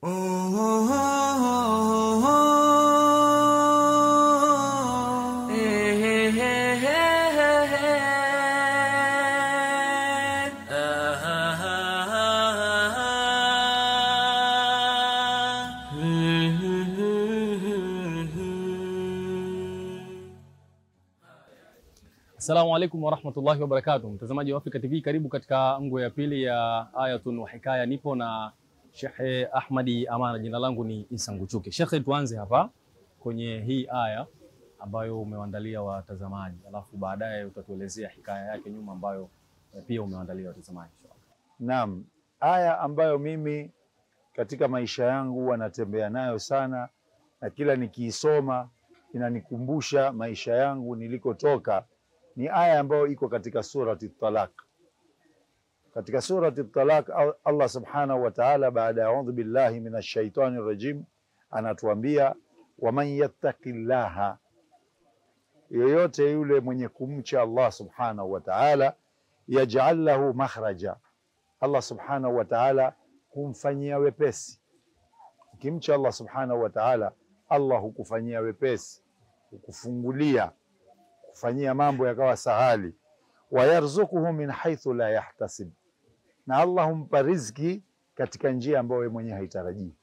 Assalamu alaikum warahmatullahi wabarakatuh. Mtazamaji wa Africa TV, karibu katika ngwe ya pili ya Ayatun wa Hikaya. Nipo na Sheikh Ahmadi Amana, jina langu ni Isa Nguchuke. Sheikh, tuanze hapa kwenye hii aya ambayo umewaandalia watazamaji, alafu baadaye utatuelezea hikaya yake nyuma ambayo pia umewaandalia watazamaji. Naam, aya ambayo mimi katika maisha yangu wanatembea nayo sana na kila nikiisoma inanikumbusha maisha yangu nilikotoka, ni aya ambayo iko katika surati Talaq. Katika surati Talaq Allah subhanahu wa ta'ala baada ya a'udhu billahi minash shaitani rajim anatuambia waman yattaqillaha, yoyote yule mwenye kumcha Allah subhanahu wa ta'ala, yaj'al lahu makhraja, Allah subhanahu wa ta'ala humfanyia wepesi. Ukimcha Allah subhanahu wa ta'ala, Allah hukufanyia wepesi, hukufungulia, kufanyia mambo yakawa sahali. Wayarzukuhu min haythu la yahtasib, na Allah humpa riziki katika njia ambayo yeye mwenyewe haitarajii.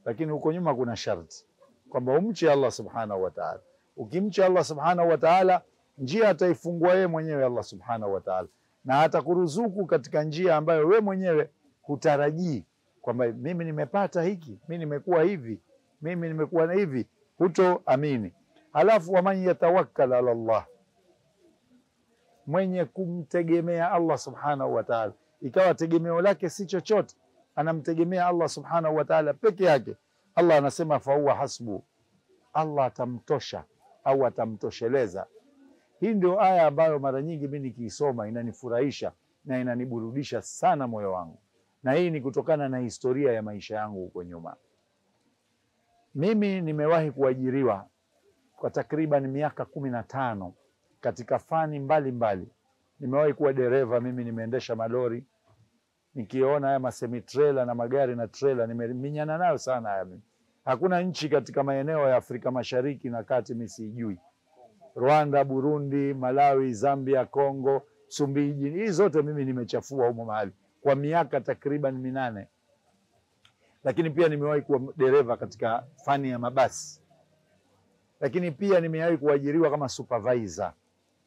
Lakini huko nyuma kuna sharti kwamba umche Allah subhanahu wa ta'ala. Ukimcha Allah subhanahu wa ta'ala, njia ataifungua yeye mwenyewe Allah subhanahu wa ta'ala, na atakuruzuku katika njia ambayo wewe mwenyewe hutarajii, kwamba mimi nimepata hiki, mimi nimekuwa hivi, mimi nimekuwa na hivi, hutoamini. Halafu waman yatawakkal ala Allah, mwenye kumtegemea Allah subhanahu wa ta'ala, ikawa tegemeo lake si chochote, anamtegemea Allah subhanahu wa ta'ala peke yake, Allah anasema fa huwa hasbu, Allah atamtosha au atamtosheleza. Hii ndio aya ambayo mara nyingi mimi nikiisoma inanifurahisha na inaniburudisha sana moyo wangu, na hii ni kutokana na historia ya maisha yangu huko nyuma. Mimi nimewahi kuajiriwa kwa takriban miaka 15 katika fani mbalimbali. Nimewahi kuwa dereva, mimi nimeendesha malori, nikiona haya masemi trailer na magari na trailer nimeminyana nayo sana haya mimi. Hakuna nchi katika maeneo ya Afrika Mashariki na Kati mimi sijui. Rwanda, Burundi, Malawi, Zambia, Kongo, Msumbiji, hizi zote mimi nimechafua humo mahali kwa miaka takriban 8. Lakini pia nimewahi kuwa dereva katika fani ya mabasi. Lakini pia nimewahi kuajiriwa kama supervisor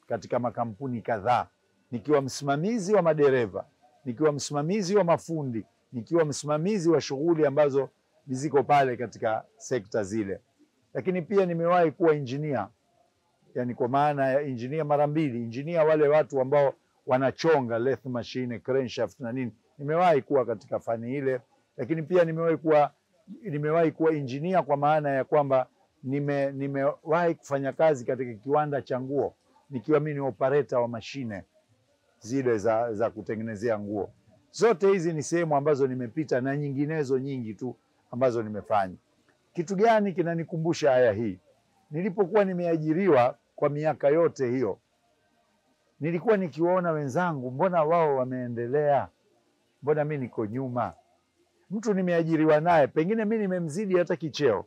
katika makampuni kadhaa, nikiwa msimamizi wa madereva, nikiwa msimamizi wa mafundi, nikiwa msimamizi wa shughuli ambazo ziko pale katika sekta zile. Lakini pia nimewahi kuwa engineer, yani kwa maana ya engineer mara mbili, engineer wale watu ambao wanachonga lathe machine, crane shaft na nini, nimewahi kuwa katika fani ile. Lakini pia nimewahi kuwa engineer kwa maana ya kwamba nimewahi kufanya kazi katika kiwanda cha nguo, nikiwa mimi ni operator wa mashine zile za kutengenezea nguo. Zote hizi ni sehemu ambazo nimepita na nyinginezo nyingi tu ambazo nimefanya. Kitu gani kinanikumbusha aya hii? Nilipokuwa nimeajiriwa kwa miaka yote hiyo, nilikuwa nikiwaona wenzangu, mbona wao wameendelea, mbona mimi niko nyuma? Mtu nimeajiriwa naye, pengine mimi nimemzidi hata kicheo,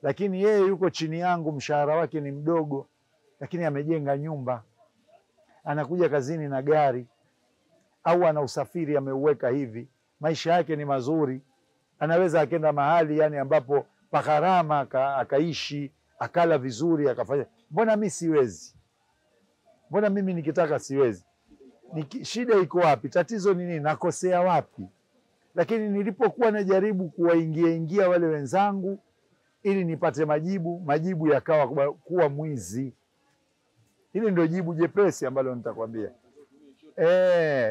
lakini yeye yuko chini yangu, mshahara wake ni mdogo, lakini amejenga nyumba, anakuja kazini na gari, au ana usafiri ameuweka hivi, maisha yake ni mazuri, anaweza akenda mahali yani ambapo pa gharama akaishi, akala vizuri, akafanya. Mbona mimi siwezi? Mbona mimi nikitaka siwezi? Shida iko wapi? Tatizo ni nini? Nakosea wapi? Lakini nilipokuwa najaribu kuwaingia ingia wale wenzangu ili nipate majibu, majibu yakawa kuwa mwizi. Hili ndio jibu jepesi ambalo nitakwambia.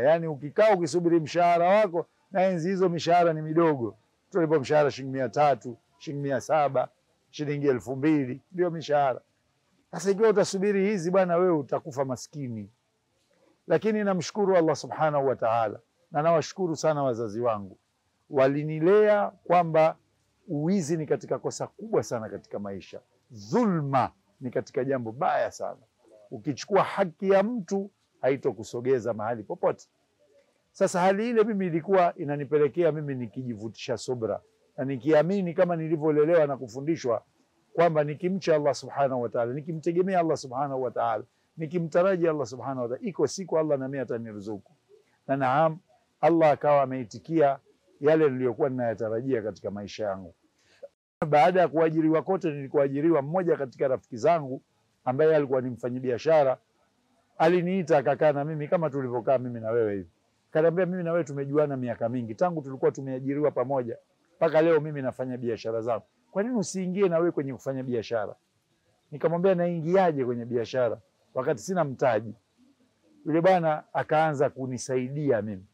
Yani ukikaa ukisubiri mshahara wako, na enzi hizo mishahara ni midogo. Tulipo mshahara shilingi 300, shilingi 700, shilingi 2000 ndio mishahara. Sasa ikiwa utasubiri hizi bwana, wewe utakufa maskini. Lakini namshukuru Allah subhanahu wa ta'ala, na nawashukuru sana wazazi wangu. Walinilea kwamba uwizi ni katika kosa kubwa sana katika maisha. Dhulma ni katika jambo baya sana. Ukichukua haki ya mtu haitokusogeza mahali popote. Sasa hali ile mimi ilikuwa inanipelekea mimi nikijivutisha subra na nikiamini kama nilivyolelewa na kufundishwa kwamba nikimcha Allah subhanahu wa ta'ala, nikimtegemea Allah subhanahu wa ta'ala, nikimtaraji Allah subhanahu wa ta'ala, iko siku Allah na mimi ataniruzuku. Na naam, Allah akawa ameitikia yale niliyokuwa ninayatarajia katika maisha yangu. Baada ya kuajiriwa kote nilikuajiriwa, mmoja katika rafiki zangu ambaye alikuwa ni mfanyabiashara aliniita akakaa na mimi kama tulivyokaa mimi na wewe hivi. Kaniambia, mimi na wewe tumejuana miaka mingi tangu tulikuwa tumeajiriwa pamoja mpaka leo mimi nafanya biashara zangu. Kwa nini usiingie na wewe kwenye kufanya biashara? Nikamwambia, naingiaje kwenye biashara wakati sina mtaji? Yule bwana akaanza kunisaidia mimi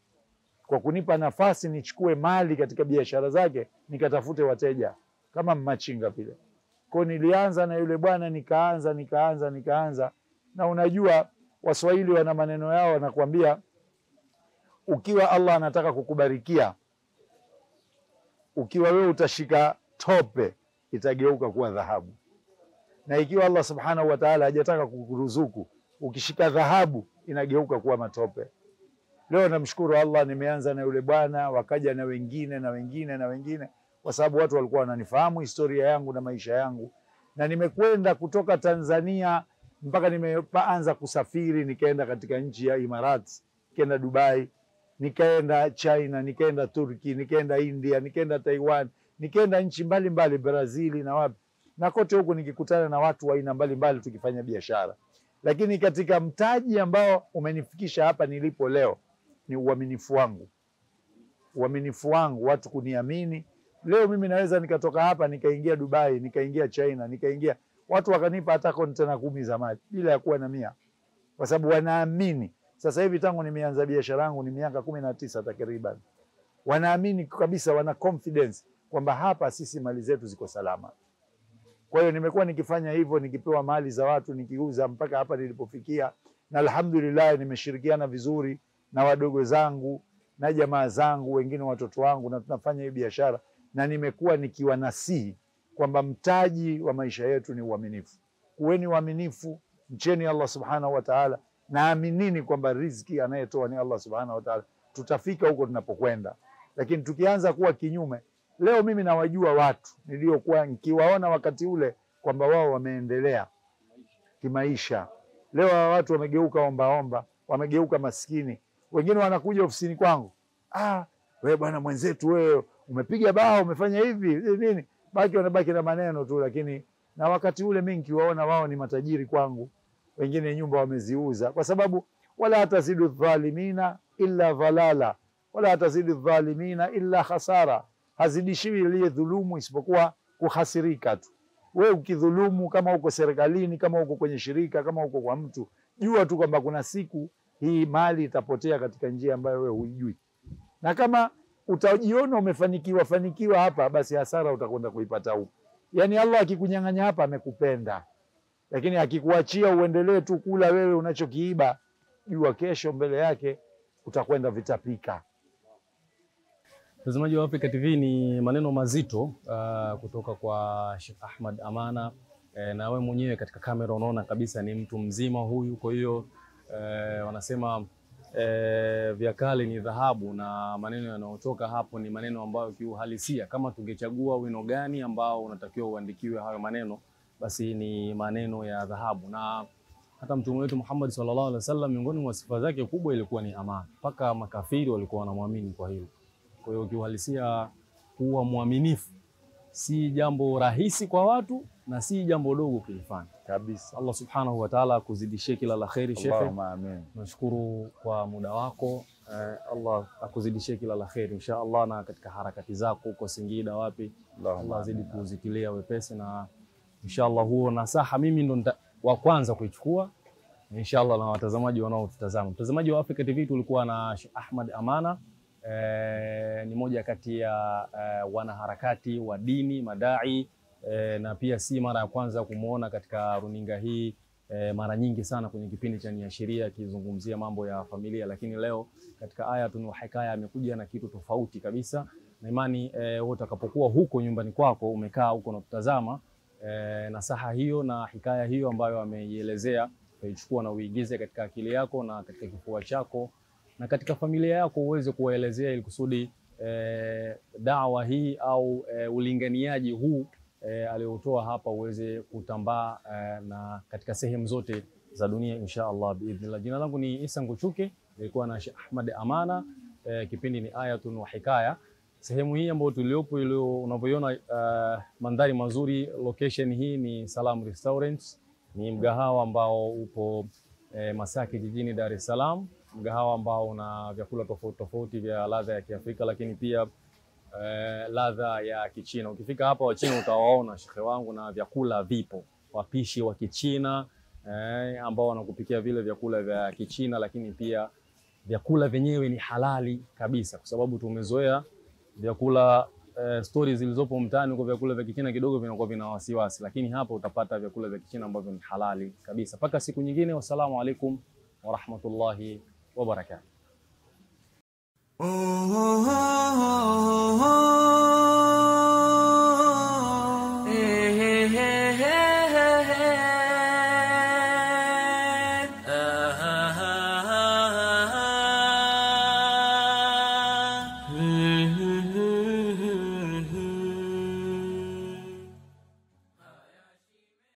kwa kunipa nafasi nichukue mali katika biashara zake nikatafute wateja kama mmachinga vile. Kwa nilianza na yule bwana, nikaanza nikaanza nikaanza. Na unajua Waswahili wana maneno yao, wanakuambia ukiwa Allah anataka kukubarikia, ukiwa wewe utashika tope itageuka kuwa dhahabu, na ikiwa Allah subhanahu wa ta'ala hajataka kukuruzuku, ukishika dhahabu inageuka kuwa matope. Leo namshukuru Allah, nimeanza na yule bwana, wakaja na wengine na wengine na wengine, kwa sababu watu walikuwa wananifahamu historia yangu na maisha yangu. Na nimekwenda kutoka Tanzania mpaka nimeanza kusafiri, nikaenda katika nchi ya Imarati, nikaenda Dubai, nikaenda China, nikaenda Turki, nikaenda India, nikaenda Taiwan, nikaenda nchi mbalimbali, Brazili na wapi. Na kote huko nikikutana na watu wa aina mbalimbali tukifanya biashara. Lakini katika mtaji ambao umenifikisha hapa nilipo leo ni uaminifu wangu. Uaminifu wangu, watu kuniamini. Leo mimi naweza nikatoka hapa nikaingia Dubai, nikaingia China, nikaingia, watu wakanipa hata kontena 10 za maji bila ya kuwa na 100, kwa sababu wanaamini. Sasa hivi tangu nimeanza biashara yangu ni miaka 19 takriban. Wanaamini kabisa, wana confidence kwamba hapa sisi mali zetu ziko salama. Kwa hiyo nimekuwa nikifanya hivyo, nikipewa mali za watu nikiuza mpaka hapa nilipofikia. Na alhamdulillah nimeshirikiana vizuri na wadogo zangu na jamaa zangu, wengine watoto wangu, na tunafanya hii biashara. Na nimekuwa nikiwanasihi kwamba mtaji wa maisha yetu ni uaminifu. Kuweni waaminifu, mcheni Allah subhanahu wa ta'ala, na aminini kwamba riziki anayetoa ni Allah subhanahu wa ta'ala. Tutafika huko tunapokwenda. Lakini tukianza kuwa kinyume, leo mimi nawajua watu niliokuwa nikiwaona wakati ule kwamba wao wameendelea kimaisha. Leo hawa watu wamegeuka omba omba, wamegeuka maskini. Wengine wanakuja ofisini kwangu, ah, wewe bwana mwenzetu, wewe umepiga bao, umefanya hivi nini, baki wanabaki na maneno tu. Lakini na wakati ule mimi nikiwaona wao ni matajiri kwangu, wengine nyumba wameziuza, kwa sababu wala tazidu dhalimina illa dhalala, wala tazidu dhalimina illa khasara, hazidishiwi aliye dhulumu isipokuwa kuhasirika tu. Wewe ukidhulumu, kama uko serikalini, kama uko kwenye shirika, kama uko kwa mtu, jua tu kwamba kuna siku hii mali itapotea katika njia ambayo wewe huijui. Na kama utajiona umefanikiwa fanikiwa hapa, basi hasara utakwenda kuipata huko. Yani Allah akikunyang'anya hapa amekupenda, lakini akikuachia uendelee tu kula wewe unachokiiba, jua kesho mbele yake utakwenda vitapika. Mtazamaji wa Africa TV, ni maneno mazito kutoka kwa Sheikh Ahmad Amana. Na wewe mwenyewe katika kamera unaona kabisa ni mtu mzima huyu. Kwa hiyo wanasema vya kale ni dhahabu, na maneno yanayotoka hapo ni maneno ambayo kiuhalisia, kama tungechagua wino gani ambao unatakiwa uandikiwe hayo maneno, basi ni maneno ya dhahabu. Na hata mtume wetu Muhammad sallallahu alaihi wasallam, miongoni mwa sifa zake kubwa ilikuwa ni amana. Mpaka makafiri walikuwa wanamwamini kwa hilo. Kwa hiyo kiuhalisia, kuwa mwaminifu si jambo rahisi kwa watu na si jambo dogo kulifanya kabisa. Allah subhanahu wa ta'ala akuzidishie kila la kheri shekhe. Allahumma amin. Nashukuru kwa muda wako. Allah akuzidishie kila la kheri insha Allah, na katika harakati zako huko Singida wapi, Allah azidi kuzitilia wepesi, na insha Allah huo nasaha mimi ndo wa kwanza kuichukua insha Allah, na watazamaji wanaotutazama. Mtazamaji wa Africa TV, tulikuwa na Sheikh Ahmad Amana. Ni moja kati ya wanaharakati wa dini, madai, na pia si mara ya kwanza kumuona katika runinga hii, mara nyingi sana kwenye kipindi cha Niashiria akizungumzia mambo ya familia, lakini leo katika Ayatun wa Hikaya amekuja na kitu tofauti kabisa. Na imani wewe utakapokuwa huko nyumbani kwako umekaa huko na kutazama nasaha hiyo na hikaya hiyo ambayo ameielezea, utaichukua na uigize katika akili yako na katika kifua chako. na katika familia yako uweze kuwaelezea ili kusudi dawa hii au ulinganiaji huu aliotoa hapa uweze kutambaa na katika sehemu zote za dunia insha Allah biidhnillah. Jina langu ni Isa Nguchuke, nilikuwa na Sheikh Ahmad Amana. Kipindi ni Ayatun wa Hikaya. Sehemu hii ambayo tuliopo ilio unavyoiona mandhari mazuri, location hii ni Salam Restaurant, ni mgahawa ambao upo Masaki jijini Dar es Salaam, mgahawa ambao una vyakula tofauti tofauti vya ladha ya Kiafrika lakini pia ladha ya Kichina. Ukifika hapa Wachina utawaona shekhe wangu, na vyakula vipo, wapishi wa Kichina ambao wanakupikia vile vyakula vya Kichina, lakini pia vyakula vyenyewe ni halali kabisa, kwa sababu tumezoea vyakula stories zilizopo mtaani kwa vyakula vya Kichina kidogo vinakuwa vina wasiwasi, lakini hapa utapata vyakula vya Kichina ambavyo ni halali kabisa. Paka siku nyingine, wassalamu alaikum wa rahmatullahi wa barakatuh. Oh, oh, oh, oh.